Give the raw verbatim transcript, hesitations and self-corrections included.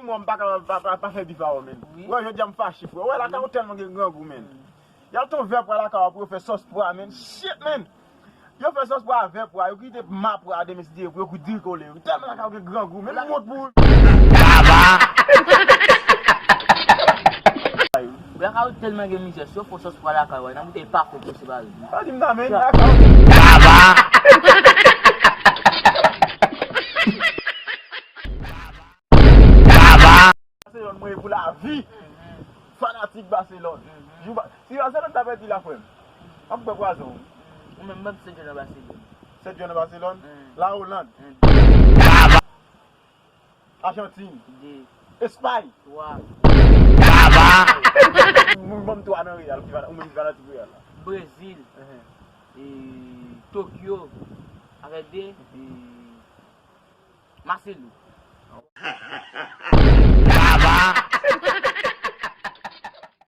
Bon, m pa ka pa, pa, pa fè bif avè w, men. Wi. Wè, jodi a m fache, frè. Wè, lakay ou tèlman gen grangou, men. Y al ton vè pwa lakay ou pou yo fè sòs pwa, men. Shit, men. Yo fè sòs pwa avè pwa, yo kite ma pwa demen si Dye pou yo kou diri kole. Tèlman lakay ou gen grangou, men m wont pou ou. Baba! Lakay ou tèlman gen mizè, si yo fè sòs pwa lakay ou, nan boutèy pa fè pou separe. Pa di m sa, men. Baba! Baba! Barcelone, mwen ye pou lavi. Fanatik Barcelone. Jou ba-, si Barcelone ta pèdi la, frè m, m ap pran pwazon. Ou menm, menm Saint-Jean nan Barcelone. Saint-Jean nan Barcelone. Mm. La Hollande. Mm. Baba! Argentine. De. Espay. Twa. Baba! Moun ban m twa nan Real, ki fana-, ou menm ki fanatik Real la. Brezil. Ehe. E Tokyo. Avèk de. E Marcelo.